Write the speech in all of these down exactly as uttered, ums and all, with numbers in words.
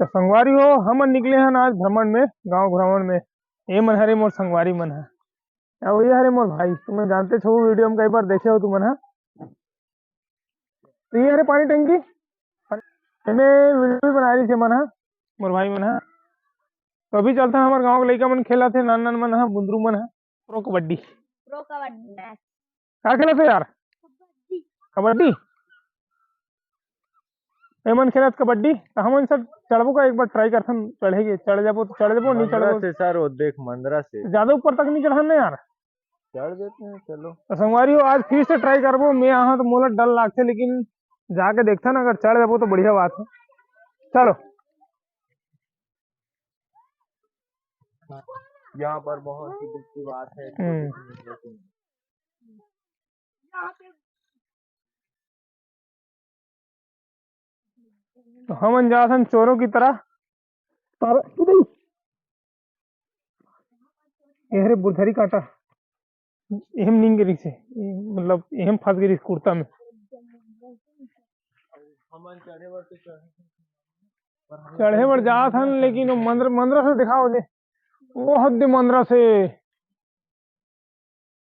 तो संगवारी हो, हमन निकले हन आज भ्रमण में, गांव भ्रमण में। ये मन हरे मोर संगवारी मन ह, अउ ये हरे मोर भाई। तुमन जानते छो, वीडियो में कई बार देखे हो तुमन ह। तो ये हरे पानी टंकी, एमे वीडियो भी बना रही थे मन ह, मोर भाई मन ह। तो अभी चलथन, हमर गांव के लइका मन खेलत हे, नान नान मन ह, बुंदरू मन ह, Prof kabaddi. Prof kabaddi match. का खेलत हे यार? कबड्डी। कबड्डी? एमन खेलत कबड्डी, त हमन सब चढ़बो का, एक बार ट्राई करथन चढ़े के, चढ़ जाबो तो चढ़ जाबो, नहीं मंदरा चढ़बो से सर, वो देख मंदरा से। ज्यादा ऊपर तक नहीं चढ़न ना यार। चढ़ देते हैं, चलो। तो संगवारी हो, आज फिर से ट्राई करबो, मैं आहा तो मोला डर लागथे, लेकिन जाके देखथन, अगर चढ़ जाबो तो बढ़िया बात है। चलो। यहाँ पर बहुत ही दुख की बात है। हम्म। तो हमन जाथन चोरों की तरह। पर ये हरे बुरधरी कांटा, एहम निंग गिरिस हे, मतलब एहम फंस गिरिस कुर्ता में। हमन चढ़े बर तो चढ़े, पर हमन चढ़े बर जात हन, लेकिन वो मंदरा, मंदरा से दिखाओ दे, वो हद दे मंदरा से।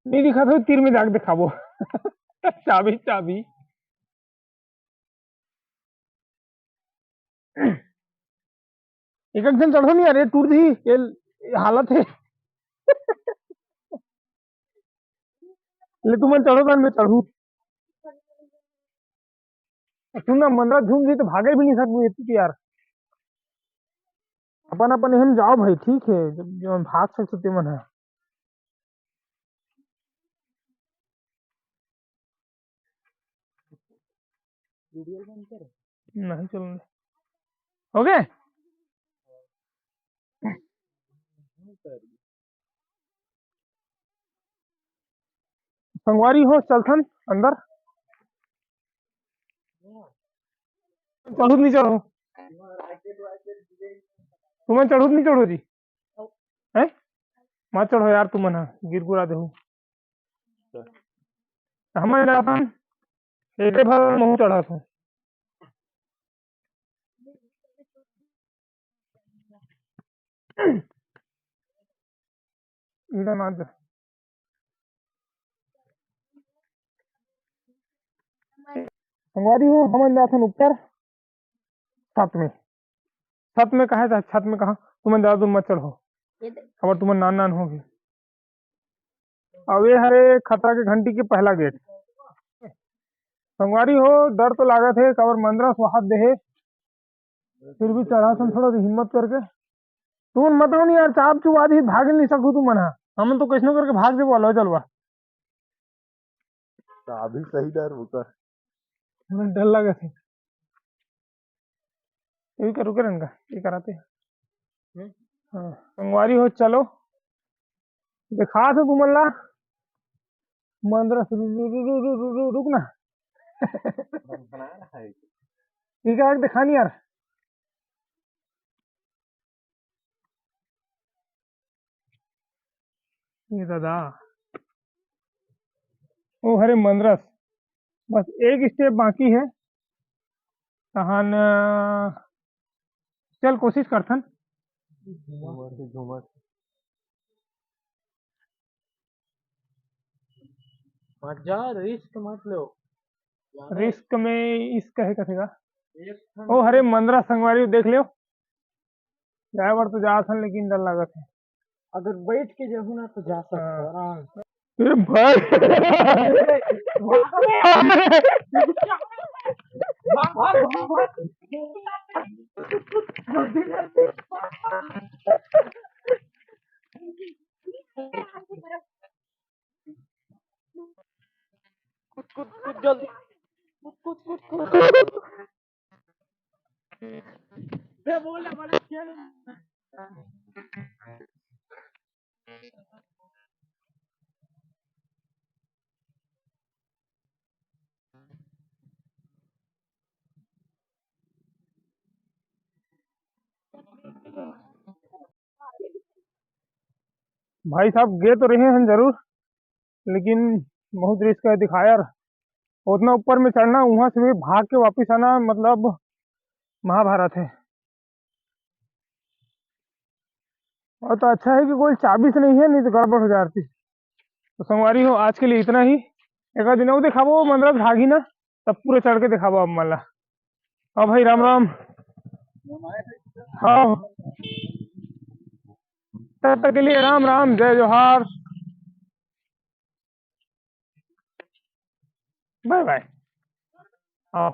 नहीं दिखा तो तीर में जाके दिखाबो। चाबी, चाबी। एक, एक झन चढ़ो नहीं यार, ये टूट दी, ये, ये हालत है। ले तुमन चढ़ो, मैं चढ़ू। सुन ना, मंदरा झूम जी तो भागे भी नहीं सकबो ये यार। अपन अपन हम जाओ भाई, ठीक है, जब, जब भाग सकते ते मन है। वीडियो बंद कर। नहीं चलने। हो गए? संगवारी हो, चलथन अंदर। चढ़ू नहीं चढ़ू? तुमन चढ़ू नहीं चढ़ू जी? हैं? मत चढ़ो यार, तुमन ह गिर गुरा देहू। हमन जाथन, एके भर महू चढ़ाथन। इधर ना जा। संगवारी हो, हमन जाथन ऊपर छत में। छत में कहा जा, छत में कहा? तुमन ज्यादा दूर मत चढ़ो, ये दे। अबर तुमन नान नान होगे। अब ये हरे खतरा के घंटी के पहला गेट। संगवारी हो, डर तो लागत हे, काबर मंदरा सुहात दे हे, फिर भी चढ़ाथन थोड़ा तो हिम्मत करके। तुमन मत आओ नहीं यार, चाप चुबा दी, भाग नहीं सकू तुमन हा। हमन तो कैसनो करके भाग देबो, लो चलवा। अभी सही डर उतर। हमन डर लगत हे। ये भी करू के रंगा, ये कराते हैं। हम्म। हाँ, संगवारी हो, चलो। दिखा दो तुमन ला। मंदरा से रु-, रु-, रु-, रु-, रु-, रु-, रुक ना। ठीक है, दिखा नहीं यार। ये दादा। ओ हरे मंदरस। बस एक step बाकी है। तहान, चल कोशिश करथन। झूमर से, झूमर से। मत जा, risk मत लो। Risk में इश्क है कथे का? एक ठन ओ हरे मंदरा संगवारी देख लियो। जाए बर तो जात हन, लेकिन डर लागत है। अगर बैठ के जाहू ना तो जा सकता हाँ। आराम से। ए भाई। भाग, भाग, भाग, भाग। कुछ, कुछ, कुछ जल्दी। कुछ, कुछ, कुछ, कुछ। बे बोल ना, बड़ा खेल। भाई साहब, गे तो रहे हैं जरूर, लेकिन बहुत risk है, दिखाया यार। उतना ऊपर में चढ़ना, वहां से भी भाग के वापस आना, मतलब महाभारत है। वो तो अच्छा है कि कोई चाबी से नहीं है, नहीं तो गड़बड़ हो जाती। तो संगवारी हो, आज के लिए इतना ही। एक आध दिन अउ दिखाबो, मंदरा भागी ना, तब पूरा चढ़ के दिखाबो आप मन ला। हाँ भाई, राम राम। हाँ, तब तक के लिए राम राम, जय जोहार, बाय बाय। हाँ।